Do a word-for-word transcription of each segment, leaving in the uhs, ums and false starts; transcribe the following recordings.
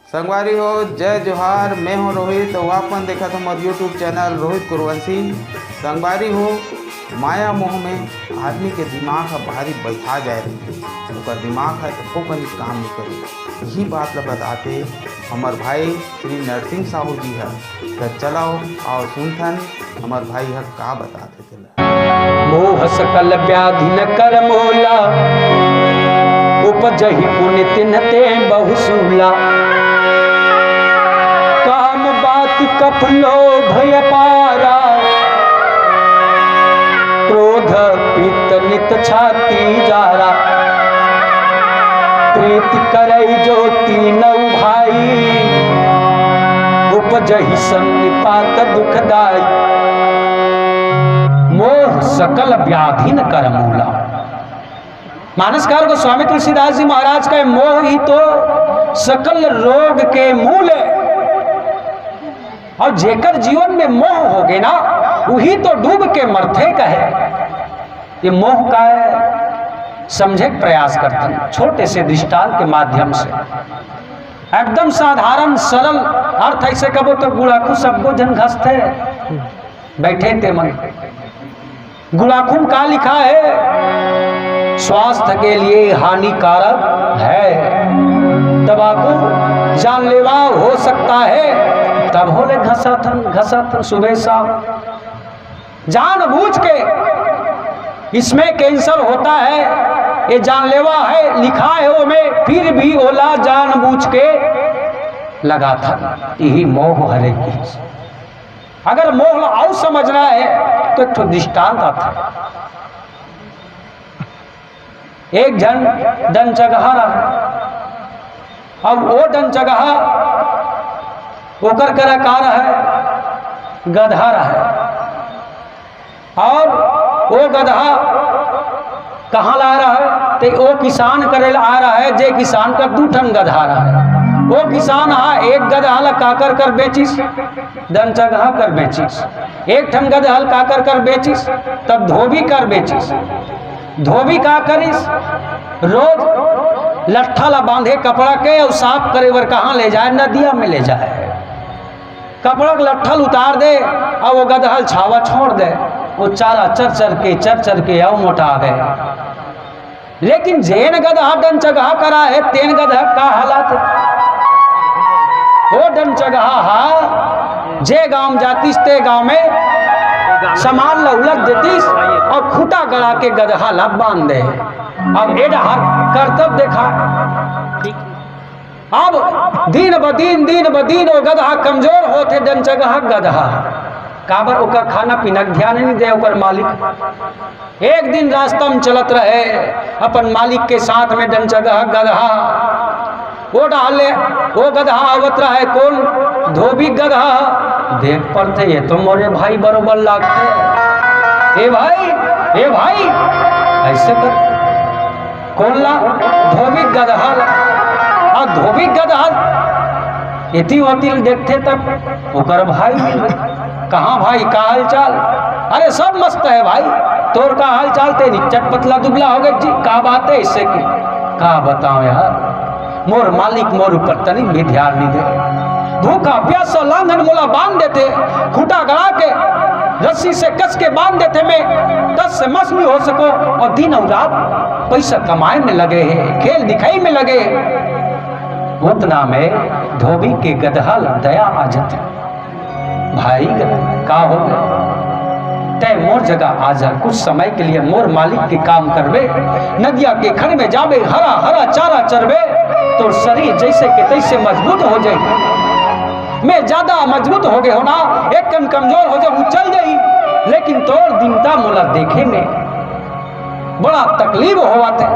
संगवारी हो, जय जोहार। मैं हूं रोहित, अउ आपन देखत हमर YouTube चैनल रोहित कुरवंशी। संगवारी हो, माया मोह में आदमी के दिमाग ह भारी बैठा जाए रहिथे, ओकर दिमाग ह एको कनी काम नइ करे। यही बात ल बताथे हमर भाई श्री नरसिंह साहू जी ह। त चलव अउ सुनथन हमर भाई ह का बताथे तेला। मोह सकल व्याधि न कर मोला, उपजहि पुनि तिन्ह ते बहु सूला। काम बाति कफ लोभ अपारा, क्रोध पित्त नित छाती जारा। प्रीति करई जो तीनऊ भाई, उपजहि सन्निपात दुखदाई। मोह सकल व्याधि न कर मूला। मानसकार गोस्वामी तुलसीदास जी महाराज का मोह ही तो सकल रोग के मूल है। अउ जेकर जीवन में मोह होगे ना, वही तो डूब के मरथे कहे। ये मोह का है, समझे के प्रयास करथन छोटे से दृष्टांत के माध्यम से। एकदम साधारण सरल अर्थ, ऐसे कबो तो गुड़ाखू सब्बो झन घसथे, बैठे ते मन। गुड़ाखू म का लिखा है? स्वास्थ्य के लिए हानिकारक है। तंबाकू जानलेवा हो सकता है, तभो ले घसत हन, घसत हन सुबह शाम। जानबूझ के इसमें कैंसर होता है, ये जानलेवा है, लिखा है वो में, फिर भी ओला जानबूझ के लगाथन। यही मोह हरे की। अगर मोह ला अउ समझना है तो एक ठो दृष्टांत आथे। एक झन डंचगहा रहा, अब वो डंचगहा ओकर करा का रहा, गधा रहा। अउ वो गधा कहाँ ला रहा है? ते वो किसान करे ला आ रहा है, जे किसान का दू ठन गधा रहा है। वो किसान हा एक गधा ला काकर कर बेचिस, डंचगहा कर बेचिस। एक ठन गधा ला काकर कर बेचिस, तब धोबी कर बेचिस। धोबी का करिस? रोज लट्ठा ला बांधे कपड़ा के अउ साफ करे बर कहाँ ले जाए? नदिया में ले जाए। कपड़ा के लट्ठा ल उतार दे अउ वो गधा ल छावा छोड़ दे। वो चारा चर चर के, चर चर के अउ मोटा गए। लेकिन जेन गधा डंचगहा करा है, तेन गधा का हालत? वो डंचगहा हा, जे गांव जातिस ते गांव में सामान ल उलट देतिस अउ खूंटा गड़ा के गधा ल बांध दे। अब ए डहर करतब देखा। अब दिन ब दिन, दिन ब दिन वो गधा कमजोर होथे, डंचगहा गधा। काबर? ओकर खाना पीना के ध्यान नइ दे ओकर मालिक। एक दिन रास्ता में चलत रहे, अपन मालिक के साथ में डंचगहा गधा। वो डहर ले वो गधा आवत रहे, कोन? धोबी गधा। देख परथे, ये तो मोरे भाई बरोबर लागथे। ए भाई, ए भाई, ऐसे कर। कोन ला? धोबी गधा ला। अउ धोबी गधा एती ओती ल देखथे तब ओकर भाई मिल। कहाँ भाई, का हाल चाल? अरे सब मस्त है भाई, तोर का हाल चाल? ते निच्चट पतला दुबला हो गए जी, का बात है इससे की? का बताओ यार, मोर मालिक मोर ऊपर तनिक भी ध्यान नइ दे। भूखा प्यासा लांघन मोला बांध देथे, खूंटा गड़ा के रस्सी से कस के बांध देथे, मैं कस से मस नइ हो सको अउ दिन अउ रात पैसा कमाए में लगे हे, खेल दिखाई में लगे हे। उतना में धोबी के गधा ल दया आ जाथे। भाई, का हो गए? तै मोर जगह आ जा, कुछ समय के लिए मोर मालिक के काम करबे, नदिया के खन में जाबे, हरा हरा चारा चरबे, तोर शरीर जैसे के तैसे मजबूत हो जाई। मैं ज्यादा मजबूत हो गए हो ना, एक कन कमजोर हो जाऊं, चल जाई, लेकिन तोर दिनता मोला देखे में बड़ा तकलीफ होवत हे।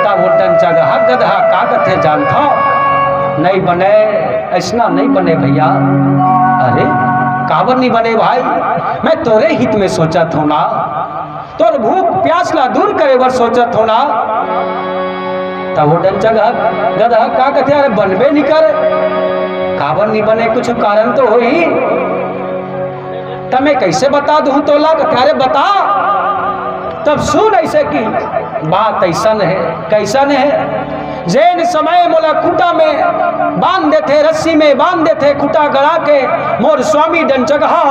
तब वो डंचगहा गधा का कथे जानथव? नहीं बने, ऐसना नहीं बने भैया। अरे काबर नहीं बने भाई, मैं तोरे हित में सोचत हूँ ना, तोर भूख प्यास ला दूर करे बर सोचत हूँ ना। तब वो डंचगहा गधा का कथे, अरे बनबे नहीं करे। काबर नहीं बने, कुछ कारण तो होही। त मैं कैसे बता दूं तोला? अरे बता। तब सुन ऐसे की बात ऐसन है, कैसन है? जेन समय मोला खूंटा में बांध देथे, रस्सी में बांध देथे, खूंटा गड़ा के मोर स्वामी डंचगहा,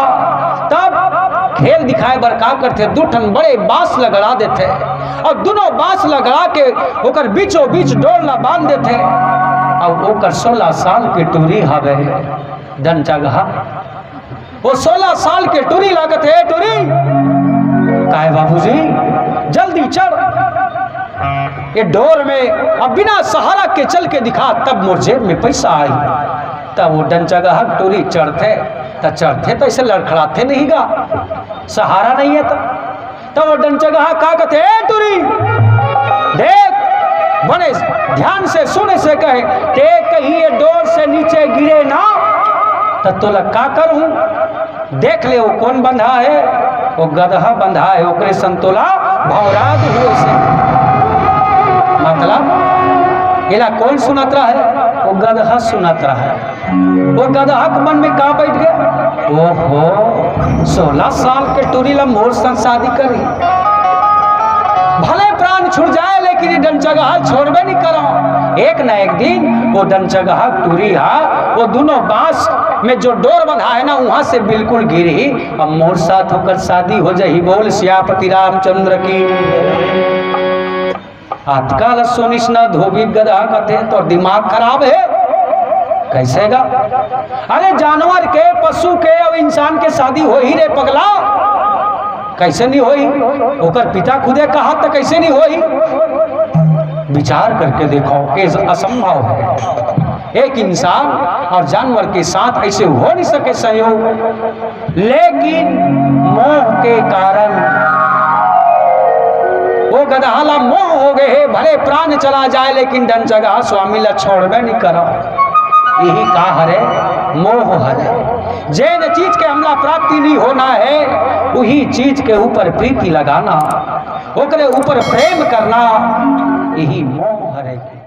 तब खेल दिखाए बर का करथे, दू ठन बड़े बांस ल गड़ा देथे अउ दुनों बांस ल गड़ा के ओकर बीचों बीच डोर ल बांध देथे। अउ ओकर सोलह साल के टूरी हवे डंचगहा। वो सोलह साल के टूरी ला कथे, "ए टूरी, काय बाबूजी, जल्दी चढ़ ये डोर में, अब बिना सहारा के चल के दिखा, तब मोर जेब में पैसा आही।" तब वो डंचगहा टूरी चढ़थे, त चढ़थे त ऐसे लड़खड़ाथे नहीं गा, सहारा नहीं है त। तब वो डंचगहा का कथे, "ए टूरी, देख, बने ध्यान से सुने से कहे, ते कहीं ये डोर से नीचे गिरे ना, त तोला का करूं? देख ले, वो कोन बंधा हे, वो गदहा बंधा हे, ओकरे संग तोला भौंरा दुहूं से।" मतलब, एला कोन सुनत रहा हे? वो गदहा सुनत रहा हे। वो गदहा के मन में का बैठ गया, "ओहो, सोलह साल के टूरी ला मोर संग शादी करही, भले प्राण छूट जाए, लेकिन ये डंचगहा छोड़बे नहीं करव।" एक ना एक दिन वो डंचगहा टूरी हा, वो दुनों बांस में जो डोर बंधा हे ना, वहां से बिल्कुल गिरही। अब मोर साथ ओकर शादी हो जाही। बोल सियापति रामचंद्र की। अतका ल सुनिस न धोबी गदहा कथे, "तोर दिमाग खराब हे, कइसे गा? अरे जानवर के, पशु के अउ इंसान के शादी होही रे पगला, कइसे नहीं होही? ओकर पिता खुदे कहा त कइसे नहीं होही? विचार करके देखव, ये असंभव हे। एक इंसान अउ जानवर के साथ अइसे हो नहीं सके संयोग।" लेकिन मोह के कारण वो गदहा ला मोह हो गए हे, भले प्राण चला जाए लेकिन डंचगहा स्वामी ला छोड़बे नहीं करव। यही का हरे? मोह हरे। जेन चीज के हमला प्राप्ति नहीं होना हे, वही चीज के ऊपर प्रीति लगाना, ओकरे ऊपर प्रेम करना, यही मोह हरे।